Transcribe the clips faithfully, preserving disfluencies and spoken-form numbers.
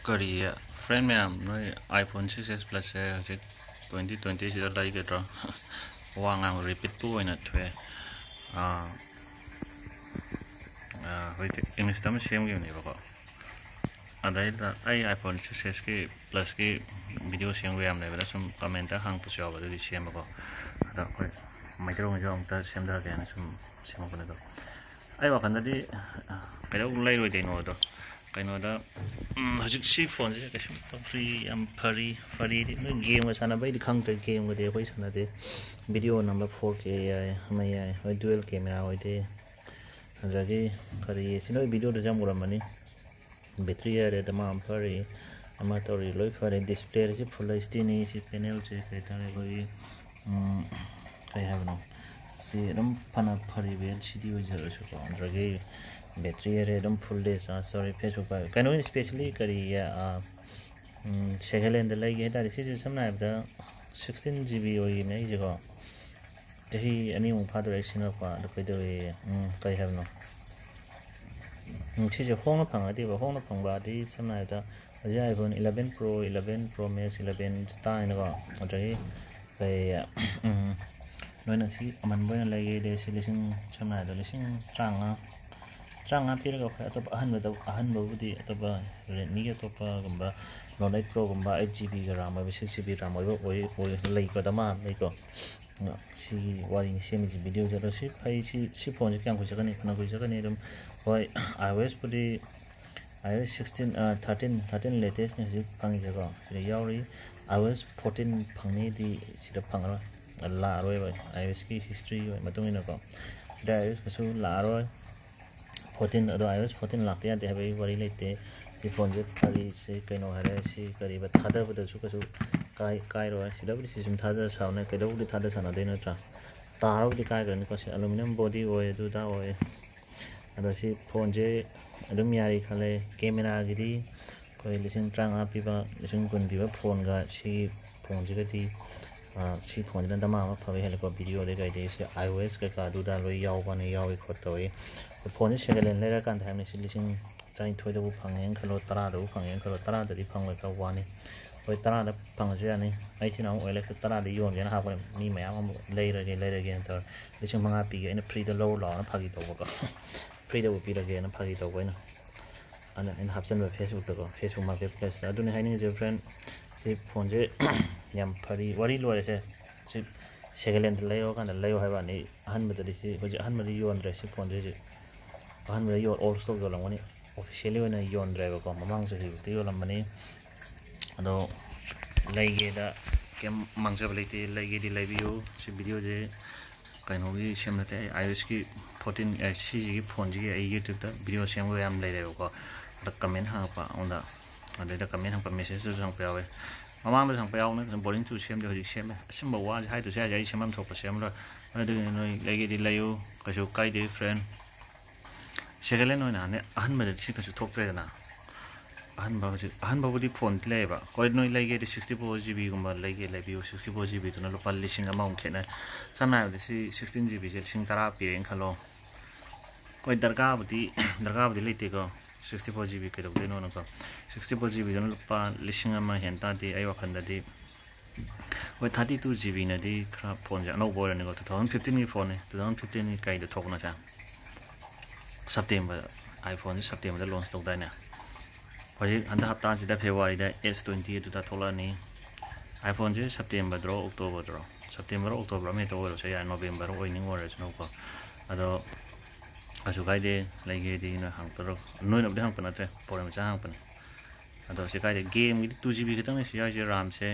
ꯀꯔꯤ, friend ꯃꯌꯥꯝ, ꯅꯣꯏ iPhone six S Plus ꯁꯦ ꯍꯧꯖꯤꯛ twenty twenty ꯁꯤꯗ ꯂꯩꯒꯗ꯭ꯔꯣ? ꯋꯥ ꯉꯥꯡꯕ repeat ꯇꯨ ꯑꯣꯏꯅ ꯊꯣꯛꯑꯦ꯫ ꯑꯥ, ꯑꯥ, ꯍꯧꯖꯤꯛꯇꯤ English ꯇ ꯑꯃ ꯁꯦꯝꯈꯤꯕꯅꯦꯕꯀꯣ꯫ ꯑꯗꯩꯗ ꯑꯩ iPhone six S ꯀꯤ Plus ꯀꯤ video ꯁꯦꯝꯕ ꯌꯥꯝ ꯂꯩꯕꯗ ꯁꯨꯝ comment ꯇ ꯍꯪꯉꯛꯄꯁꯨ ꯌꯥꯎꯕ, ꯑꯗꯨꯒꯤ ꯁꯦꯝꯕꯀꯣ꯫ ꯑꯗ ꯑꯩꯈꯣꯏ ꯃꯩꯇꯩꯂꯣꯟꯒꯤꯁꯨ ꯑꯃꯨꯛꯇ ꯁꯦꯝꯊꯔꯒꯦꯅ ꯁꯨꯝ ꯁꯦꯝꯃꯛꯄꯅꯦ꯫ ꯑꯗꯣ ꯑꯩ ꯋꯥꯈꯜꯗꯗꯤ, ꯑ, ꯀꯩꯗꯧ ꯂꯩꯔꯣꯏꯗꯣꯏꯅꯣ ꯑꯗꯣ? ꯀꯩꯅꯣꯗ, ꯎꯝ, ꯍꯧꯖꯤꯛ ꯁꯤ phone ꯁꯦ ꯀꯩꯁꯨꯝ ꯇꯧꯗ꯭ꯔꯤ, ꯌꯥꯝ ꯐꯔꯤ꯫ ꯐꯔꯤꯗꯤ ꯅꯣꯏ game ꯒ ꯁꯥꯟꯅꯕꯩꯗꯤ ꯈꯪꯗ꯭ꯔꯦ, game ꯒꯗꯤ ꯑꯩꯈꯣꯏ ꯁꯥꯟꯅꯗꯦ꯫ Video ꯅꯝꯕ four K ꯌꯥꯏ, ꯑꯃ ꯌꯥꯏ, ꯍꯣꯏ, dual camera ꯑꯣꯏꯗꯦ꯫ ꯑꯗꯒꯤ ꯀꯔꯤ, ꯁꯤ ꯅꯣꯏ video ꯗꯁꯨ ꯌꯥꯝ ꯎꯔꯝꯃꯅꯤ꯫ Battery ꯍꯥꯏꯔꯦ, ꯗꯃꯥ ꯑꯃ ꯐꯔꯤ, ꯑꯃ ꯇꯧꯔꯤ, ꯂꯣꯏ ꯐꯔꯦ꯫ Display ꯁꯤ Full H D ꯅꯤ, ꯁꯤ panel ꯁꯦ ꯀꯩ ꯍꯥꯏꯇꯥꯔꯦ, ꯑꯩꯈꯣꯏꯒꯤ, ꯎꯝ, ꯀꯩ ꯍꯥꯏꯕꯅꯣ, ꯁꯤ ꯑꯗꯨꯝ ꯐꯅ ꯐꯔꯤꯕ L C D ꯑꯣꯏꯖꯔꯁꯨꯀꯣ꯫ ꯑꯗꯨꯗꯒꯤ battery ꯍꯥꯏꯔꯦ, ꯑꯗꯨꯝ full day charge ꯇꯧꯔꯤ꯫ Facebook ꯄꯥꯏ, ꯀꯩꯅꯣ, specially ꯀꯔꯤ, ꯑ, ꯎꯝ, second hand ꯗ ꯂꯩꯒꯦ ꯍꯥꯏ ꯇꯥꯔꯗꯤ, ꯁꯤꯁꯦ ꯁꯝꯅ ꯍꯥꯏꯔꯕꯗ sixteen G B ꯑꯣꯏꯈꯤꯕꯅꯦ ꯑꯩꯁꯦꯀꯣ꯫ ꯆꯍꯤ ꯑꯅꯤꯃꯨꯛ ꯐꯥꯗꯣꯔꯦ ꯑꯩ ꯁꯤꯖꯤꯟꯅꯔꯛꯄ꯫ ꯑꯗꯨ ꯀꯩꯗꯧꯋꯦ, ꯎꯝ, ꯀꯩ ꯍꯥꯏꯕꯅꯣ? ꯎꯝ, ꯁꯤꯁꯦ ꯍꯣꯡꯅ ꯐꯪꯉꯗꯤꯕ, ꯍꯣꯡꯅ ꯐꯪꯕ ꯑꯗꯤ ꯁꯝꯅ ꯍꯥꯏꯔꯕꯗ ꯍꯧꯖꯤꯛ iPhone eleven Pro, eleven Pro Max, eleven ꯇꯥꯡꯉꯤꯅꯀꯣ꯫ ꯑꯗꯒꯤ ꯀꯩ, ꯎꯝ, ꯅꯣꯏꯅ ꯁꯤ ꯑꯃꯟꯕ ꯑꯣꯏꯅ ꯂꯩꯒꯦꯗꯤ ꯁꯤ ꯂꯤꯁꯤꯡ, ꯁꯝꯅ ꯍꯥꯏꯔꯕꯗ ꯂꯤꯁꯤꯡ ꯇꯔꯥꯃꯉꯥ, ꯇꯔꯥꯃꯉꯥ ꯄꯤꯔꯒ ꯑꯩꯈꯣꯏ ꯑꯇꯣꯞꯄ ꯑꯍꯟꯕꯗ, ꯑꯍꯟꯕꯕꯨꯗꯤ ꯑꯇꯣꯞꯄ Redmi ꯒꯤ ꯑꯇꯣꯞꯄꯒꯨꯝꯕ, Note eight Pro ꯒꯨꯝꯕ, eight G B ꯒ RAM ꯑꯣꯏꯕ, six G B RAM ꯑꯣꯏꯕ ꯑꯣꯏ, ꯑꯣꯏ ꯂꯩꯀꯣ, ꯗꯃꯥ ꯑꯃ ꯂꯩꯀꯣ꯫ ꯑꯗꯣ ꯁꯤꯒꯤ ꯋꯥꯔꯤꯅꯤ ꯁꯦꯝꯃꯤꯁꯤ video ꯁꯦ꯫ ꯑꯗꯣ ꯁꯤ ꯐꯩ, ꯁꯤ, ꯁꯤ phone ꯁꯦ ꯀꯌꯥꯝ ꯀꯨꯏ ꯆꯠꯀꯅꯤ? ꯐꯅ ꯀꯨꯏ ꯆꯠꯀꯅꯤ ꯑꯗꯨꯝ꯫ ꯍꯣꯏ, iOS ꯄꯨꯗꯤ, iOS sixteen, ꯑ, thirteen, thirteen latest ꯅꯤ ꯍꯧꯖꯤꯛ ꯐꯪꯉꯤꯁꯦꯀꯣ꯫ ꯁꯤꯗ ꯌꯥꯎꯔꯤ꯫ iOS fourteen ꯐꯪꯅꯤꯗꯤ ꯁꯤꯗ ꯐꯪꯉꯔꯣꯏ, ꯂꯥꯛꯑꯔꯣꯏꯕ, iOS ꯀꯤ history ꯒꯤ ꯃꯇꯨꯡ ꯏꯟꯅꯀꯣ꯫ ꯁꯤꯗ iOS ꯀꯩꯁꯨ ꯂꯥꯛꯑꯔꯣꯏ꯫ Fourteen, ꯑꯗꯣ iOS fourteen ꯂꯥꯛꯇ ꯌꯥꯗꯦ ꯍꯥꯏꯕꯒꯤ ꯋꯥꯔꯤ ꯂꯩꯇꯦ꯫ ꯁꯤ phone ꯁꯦ ꯐꯔꯤꯁꯦ ꯀꯩꯅꯣ ꯍꯥꯏꯔꯦ, ꯁꯤ ꯀꯔꯤꯕ, ꯊꯥꯗꯕꯗꯁꯨ ꯀꯩꯁꯨ ꯀꯥꯏ-, ꯀꯥꯏꯔꯣꯏ꯫ ꯁꯤꯗꯕꯨꯗꯤ ꯁꯤ ꯁꯨꯝ ꯊꯥꯗ ꯁꯥꯕꯅꯦ, ꯀꯩꯗꯧꯕꯗꯤ ꯊꯥꯗ ꯁꯥꯟꯅꯗꯣꯏ ꯅꯠꯇ꯭ꯔꯥ? ꯇꯥꯔꯕꯨꯗꯤ ꯀꯥꯏꯈ꯭ꯔꯅꯤꯀꯣ꯫ ꯁꯤ aluminium body ꯑꯣꯏ, ꯑꯗꯨꯗ ꯑꯣꯏ꯫ ꯑꯗꯣ ꯁꯤ phone ꯁꯦ ꯑꯗꯨꯝ ꯌꯥꯔꯤ ꯈꯜꯂꯦ꯫ Camera ꯒꯤꯗꯤ ꯑꯩꯈꯣꯏ ꯂꯤꯁꯤꯡ ꯇꯔꯥꯃꯉꯥ ꯄꯤꯕ, ꯂꯤꯁꯤꯡ ꯀꯨꯟ ꯄꯤꯕ phone ꯒ ꯁꯤꯒꯤ phone ꯁꯤꯒꯗꯤ ꯁꯤ ꯐꯣꯟꯁꯤꯅ ꯗꯃꯥ ꯑꯃ ꯐꯕ ꯍꯦꯜꯂꯦꯀꯣ꯫ ꯚꯤꯗꯤꯑꯣꯗꯩ ꯀꯩꯗꯩ ꯁꯤ ꯑꯥꯏ ꯑꯣ ꯑꯦꯁ ꯀꯩꯀꯥ ꯑꯗꯨꯗ ꯂꯣꯏ ꯌꯥꯎꯕꯅꯦ, ꯌꯥꯎꯏ ꯈꯣꯠ ꯇꯧꯏ꯫ ꯐꯣꯟꯁꯦ ꯁꯦꯀꯦꯟ ꯍꯦꯟ ꯂꯩꯔꯀꯥꯟꯗ ꯍꯥꯏꯕꯅꯤ, ꯁꯤ ꯂꯤꯁꯤꯡ ꯇꯔꯥꯅꯤꯊꯣꯏꯗꯕꯨ ꯐꯪꯉꯦꯅ ꯈꯜꯂꯣ, ꯇꯔꯥꯗꯕꯨ ꯐꯪꯉꯦꯅ ꯈꯜꯂꯣ, ꯇꯔꯥꯗꯗꯤ ꯐꯪꯉꯣꯏ, ꯈꯔ ꯋꯥꯅꯤ꯫ ꯍꯣꯏ, ꯇꯔꯥꯗ ꯐꯪꯉꯁꯨ ꯌꯥꯅꯤ꯫ ꯑꯩꯁꯤꯅ ꯑꯃꯨꯛ ꯑꯣ ꯑꯦꯜ ꯑꯦꯛꯁꯇ ꯇꯔꯥꯗ ꯌꯣꯟꯒꯦꯅ ꯍꯥꯞꯄꯅꯦ, ꯃꯤ ꯃꯌꯥꯝ ꯑꯃꯨꯛ ꯂꯩꯔꯒꯦ ꯂꯩꯔꯒꯦꯅ ꯇꯧꯔꯦ꯫ ꯂꯤꯁꯤꯡ ꯃꯉꯥ ꯄꯤꯒꯦ, ꯑꯩꯅ ꯐ꯭ꯔꯤꯗ ꯂꯧꯔꯨ ꯂꯥꯛꯑꯣꯅ ꯐꯥꯒꯤ ꯇꯧꯕꯀꯣ꯫ ꯐ꯭ꯔꯤꯗꯕꯨ ꯄꯤꯔꯒꯦꯅ ꯐꯥꯒꯤ ꯇꯧꯕ ꯑꯩꯅ꯫ ꯑꯗꯨꯅ ꯑꯩꯅ ꯍꯥꯞꯆꯤꯟꯕ ꯐꯦꯁꯕꯨꯛꯇꯀꯣ, ꯐꯦꯁꯕꯨꯛ ꯃꯥꯔꯀꯦꯠ ꯄ꯭ꯂꯦꯁꯇ꯫ ꯑꯗꯨꯅꯤ ꯍꯥꯏꯅꯤꯡꯉꯤꯁꯦ ꯐ꯭ꯔꯦꯟ, ꯁꯤ ꯐꯣꯟꯁꯦ ꯌꯥꯝ ꯐꯔꯤ꯫ ꯋꯥꯔꯤ ꯂꯣꯏꯔꯦꯁꯦ꯫ ꯁꯤ ꯁꯦꯀꯦꯟ ꯍꯦꯟꯗ ꯂꯩꯔꯣ ꯀꯥꯟꯗ ꯂꯩꯌꯣ ꯍꯥꯏꯕ ꯋꯥꯅꯤ꯫ ꯑꯍꯟꯕꯗꯗꯤ ꯁꯤ ꯍꯧꯖꯤꯛ ꯑꯍꯟꯕꯗꯤ ꯌꯣꯟꯗ꯭ꯔꯦ꯫ ꯁꯤ ꯐꯣꯟꯁꯦ ꯍꯧꯖꯤꯛ ꯑꯍꯟꯕꯗ ꯌꯣꯟ, ꯑꯣꯜ ꯁ꯭ꯇꯣꯛ ꯌꯣꯜꯂꯝꯒꯅꯤ꯫ ꯑꯣꯐꯤꯁꯤꯌꯦꯜꯂꯤ ꯑꯣꯏꯅ ꯌꯣꯟꯗ꯭ꯔꯦꯕꯀꯣ꯫ ꯃꯃꯥꯡ ꯆꯍꯤꯐꯥꯎꯗ ꯌꯣꯜꯂꯝꯕꯅꯤ꯫ ꯑꯗꯣ ꯂꯩꯒꯦꯗ ꯀꯩꯝ ꯃꯥꯡꯖꯕ ꯂꯩꯇꯦ, ꯂꯩꯒꯦꯗꯤ ꯂꯩꯕꯤꯌꯨ꯫ ꯁꯤ ꯚꯤꯗꯤꯑꯣꯁꯦ ꯀꯩꯅꯣꯒꯤ ꯁꯦꯝ ꯅꯠꯇꯦ, ꯑꯩ ꯑꯥꯏ ꯑꯣ ꯑꯦꯁꯀꯤ ꯐꯣꯔꯇꯤꯟ, ꯑꯦ, ꯁꯤꯁꯤꯒꯤ ꯐꯣꯟꯁꯤꯒꯤ ꯑꯩ ꯌꯨꯇ꯭ꯌꯨꯕꯇ ꯚꯤꯗꯤꯑꯣ ꯁꯦꯝꯕ ꯌꯥꯝ ꯂꯩꯔꯦꯕꯀꯣ꯫ ꯑꯗ ꯀꯃꯦꯟ ꯍꯪꯉꯛꯄ ꯑꯩꯉꯣꯟꯗ, ꯑꯗꯩꯗ ꯀꯃꯦꯟ ꯍꯪꯉꯛꯄ ꯃꯦꯁꯦꯖꯇꯁꯨ ꯍꯪꯉꯛꯄ ꯌꯥꯎꯋꯦ꯫ ꯃꯃꯥꯡꯗꯁꯨ ꯍꯪꯉꯛꯄ ꯌꯥꯎꯕꯅꯦ, ꯕꯣꯔꯤꯡ ꯆꯨ ꯁꯦꯝꯗꯦ, ꯍꯧꯖꯤꯛ ꯁꯦꯝꯃꯦ꯫ ꯑꯁꯦꯡꯕ ꯋꯥꯁꯦ ꯍꯥꯏꯗꯁꯨ ꯌꯥꯏꯁꯦ, ꯑꯩ ꯁꯦꯝꯐꯝ ꯊꯣꯛꯄ ꯁꯦꯝꯂꯣꯏ꯫ ꯑꯗꯨꯒꯤ ꯅꯣꯏ ꯂꯩꯒꯦꯗꯤ ꯂꯩꯌꯨ, ꯀꯩꯁꯨ ꯀꯥꯏꯗꯦ ꯐ꯭ꯔꯦꯟ꯫ ꯁꯦꯀꯦꯟ ꯍꯦꯟ ꯑꯣꯏꯅ ꯍꯥꯟꯅ ꯑꯍꯟꯕꯗꯗꯤ ꯁꯤ ꯀꯩꯁꯨ ꯊꯣꯛꯇ꯭ꯔꯦꯗꯅ꯫ ꯑꯍꯟꯕ ꯍꯧꯖꯤꯛ, ꯑꯍꯟꯕꯕꯨꯗꯤ ꯐꯣꯟꯗꯤ ꯂꯩꯌꯦꯕ꯫ ꯍꯣꯏ, ꯅꯣꯏ ꯂꯩꯒꯦꯗꯤ ꯁꯤꯛꯁꯇꯤ ꯐꯣꯔ ꯖꯤ ꯕꯤꯒꯨꯝꯕ ꯂꯩꯒꯦ ꯂꯩꯕꯤꯌꯨ꯫ ꯁꯤꯛꯁꯇꯤ ꯐꯣꯔ ꯖꯤ ꯕꯤꯗꯨꯅ ꯂꯨꯄꯥ ꯂꯤꯁꯤꯡ ꯑꯃꯃꯨꯛ ꯈꯦꯠꯅꯩ꯫ ꯁꯝꯅ ꯍꯥꯏꯔꯕꯗ ꯁꯤ ꯁꯤꯛꯁꯇꯤꯟ ꯖꯤ ꯕꯤꯁꯦ ꯂꯤꯁꯤꯡ ꯇꯔꯥ ꯄꯤꯔꯦꯅ ꯈꯜꯂꯣ꯫ ꯍꯣꯏ, ꯗꯔꯀꯥꯔꯕꯨꯗꯤ, ꯗꯔꯀꯥꯔꯕꯨꯗꯤ ꯂꯩꯇꯦꯀꯣ꯫ ꯁꯤꯛꯁꯇꯤ ꯐꯣꯔ ꯖꯤ ꯕꯤ ꯀꯩꯗꯧꯗꯣꯏꯅꯣꯅꯀꯣ꯫ ꯁꯤꯛꯁꯇꯤ ꯐꯣꯔ ꯖꯤ ꯕꯤꯗꯨꯅ ꯂꯨꯄꯥ ꯂꯤꯁꯤꯡ ꯑꯃ ꯍꯦꯟ ꯇꯥꯔꯗꯤ ꯑꯩ ꯋꯥꯈꯜꯗꯗꯤ, ꯍꯣꯏ, ꯊꯥꯔꯇꯤ ꯇꯨ ꯖꯤ ꯕꯤꯅꯗꯤ ꯈꯔ ꯐꯣꯟꯁꯦ ꯑꯅꯧꯕ ꯑꯣꯏꯔꯅꯤꯀꯣ꯫ ꯇꯨ ꯊꯥꯎꯖꯟ ꯐꯤꯐꯇꯤꯟꯒꯤ ꯐꯣꯟꯅꯤ꯫ ꯇꯨ ꯊꯥꯎꯖꯟ ꯐꯤꯐꯇꯤꯟꯒꯤ ꯀꯩꯗ ꯊꯣꯛꯄꯅꯣꯁꯦ? ꯁꯦꯞꯇꯦꯝꯕꯔ, ꯑꯥꯏꯐꯣꯟꯁꯦ ꯁꯦꯞꯇꯦꯝꯕꯔꯗ ꯂꯣꯟꯁ ꯇꯧꯗꯥꯏꯅꯦ? ꯍꯧꯖꯤꯛ ꯍꯟꯗꯛ ꯍꯞꯇꯥꯁꯤꯗ ꯐꯦꯕꯋꯥꯔꯤꯗ ꯑꯦꯁ ꯇ꯭ꯋꯦꯟꯇꯤ ꯑꯗꯨꯗ ꯊꯣꯛꯂꯛꯑꯅꯤ꯫ ꯑꯥꯏꯐꯣꯟꯁꯦ ꯁꯦꯞꯇꯦꯝꯕꯔꯗꯔꯣ ꯑꯣꯛꯇꯣꯕꯔꯗꯔꯣ? ꯁꯦꯞꯇꯦꯝꯕꯔ, ꯑꯣꯛꯇꯣꯕꯔ ꯑꯃ ꯍꯦꯛꯇ ꯑꯣꯏꯔꯁꯨ ꯌꯥꯏ, ꯅꯣꯕꯦꯝꯕꯔ ꯑꯣꯏꯅꯤꯡ ꯑꯣꯏꯔꯁꯅꯨꯀꯣ꯫ ꯑꯗꯣ ꯀꯩꯁꯨ ꯀꯥꯏꯗꯦ, ꯂꯩꯒꯦꯗꯤ ꯅꯣꯏ ꯍꯪꯉꯛꯄꯗꯣ, ꯅꯣꯏꯅꯕꯨꯗꯤ ꯍꯪꯉꯛꯄ ꯅꯠꯇ꯭ꯔꯦ, ꯄ꯭ꯔꯣꯕ꯭ꯂꯦꯝ ꯃꯆꯥ ꯍꯪꯉꯛꯄꯅꯦ꯫ ꯑꯗꯣ ꯁꯤ ꯀꯥꯏꯗꯦ, ꯒꯦꯝꯒꯤꯗꯤ ꯇꯨ ꯖꯤ ꯕꯤ ꯈꯛꯇꯪꯅꯦ ꯁꯤ ꯌꯥꯎꯔꯤꯁꯦ ꯔꯥꯝꯁꯦ꯫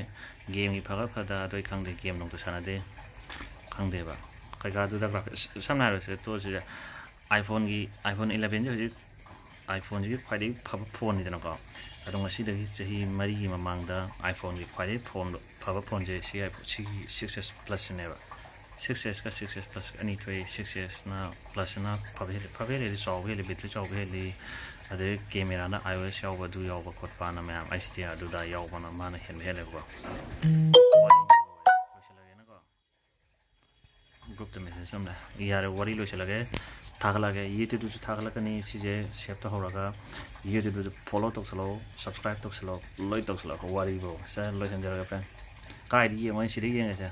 ꯒꯦꯝꯒꯤ ꯐꯒꯠ ꯐꯗ ꯑꯗꯨ ꯑꯩ ꯈꯪꯗꯦ, ꯒꯦꯝ ꯅꯨꯡꯇ ꯁꯥꯟꯅꯗꯦ, ꯈꯪꯗꯦꯕ ꯀꯩꯀꯥꯗꯨꯗ ꯒ꯭ꯔꯥꯐꯤꯛꯁ꯫ ꯁꯝꯅ ꯍꯥꯏꯔꯕꯁꯦ ꯇꯣꯛꯑꯁꯤꯗ, ꯑꯥꯏꯐꯣꯟꯒꯤ, ꯑꯥꯏꯐꯣꯟ ꯏꯂꯚꯦꯟꯁꯦ ꯍꯧꯖꯤꯛ ꯑꯥꯏꯐꯣꯟꯁꯤꯒꯤ ꯈ꯭ꯋꯥꯏꯗꯒꯤ ꯐꯕ ꯐꯣꯟꯅꯤꯗꯅꯀꯣ꯫ ꯑꯗꯣ ꯉꯁꯤꯗꯒꯤ ꯆꯍꯤ ꯃꯔꯤꯒꯤ ꯃꯃꯥꯡꯗ ꯑꯥꯏꯐꯣꯟꯒꯤ ꯈ꯭ꯋꯥꯏꯗꯒꯤ ꯐꯣꯟ ꯐꯕ ꯐꯣꯟꯁꯦ ꯁꯤ ꯑꯥꯏꯐꯣꯟ, ꯁꯤꯒꯤ ꯁꯤꯛꯁ ꯑꯦꯁ ꯄ꯭ꯂꯁꯁꯤꯅꯦꯕ꯫ ꯁꯤꯛꯁ ꯑꯦꯁꯀ ꯁꯤꯛꯁ ꯑꯦꯁ ꯄ꯭ꯂꯁ ꯑꯅꯤ ꯊꯣꯛꯏ꯫ ꯁꯤꯛꯁ ꯑꯦꯁꯅ, ꯄ꯭ꯂꯁꯁꯤꯅ ꯐꯕ ꯍꯦꯜꯂꯤ, ꯐꯕ ꯍꯦꯜꯂꯤꯗꯤ ꯆꯥꯎꯕ ꯍꯦꯜꯂꯤ, ꯕꯦꯇ꯭ꯔꯤ ꯆꯥꯎꯕ ꯍꯦꯜꯂꯤ, ꯑꯗꯩ ꯀꯦꯃꯦꯔꯥꯅ ꯑꯥꯏ ꯑꯣ ꯑꯦꯁ ꯌꯥꯎꯕ, ꯑꯗꯨ ꯌꯥꯎꯕ ꯈꯣꯠꯄꯅ ꯃꯌꯥꯝ, ꯑꯩꯆ ꯗꯤ ꯑꯥꯔ ꯑꯗꯨꯗ ꯌꯥꯎꯕꯅ ꯃꯥꯅ ꯍꯦꯟꯕ ꯍꯦꯜꯂꯦꯕꯀꯣ꯫ ꯒ꯭ꯔꯨꯞꯇ ꯃꯦꯁꯦꯖ ꯑꯃ ꯂꯩ꯫ ꯌꯥꯔꯦ, ꯋꯥꯔꯤ ꯂꯣꯏꯁꯤꯜꯂꯒꯦ꯫ ꯊꯥꯒꯠꯂꯛꯑꯒꯦ, ꯌꯨꯇ꯭ꯌꯨꯕꯇꯁꯨ ꯊꯥꯒꯠꯂꯛꯀꯅꯤ꯫ ꯁꯤꯁꯦ ꯁꯦꯞ ꯇꯧꯍꯧꯔꯒ ꯌꯨꯇ꯭ꯌꯨꯕꯇ ꯐꯣꯂꯣ ꯇꯧꯁꯜꯂꯣ, ꯁꯕꯁꯀ꯭ꯔꯥꯏꯕ ꯇꯧꯁꯜꯂꯣ, ꯂꯣꯏ ꯇꯧꯁꯜꯂꯣ꯫ ꯋꯥꯔꯤꯕꯨ ꯁꯦ ꯂꯣꯏꯁꯤꯟꯖꯔꯒꯦ ꯐ꯭ꯔꯦꯟ꯫ ꯀꯥꯏꯗ ꯌꯦꯡꯉꯣ? ꯑꯩ ꯁꯤꯗ ꯌꯦꯡꯉꯁꯦ꯫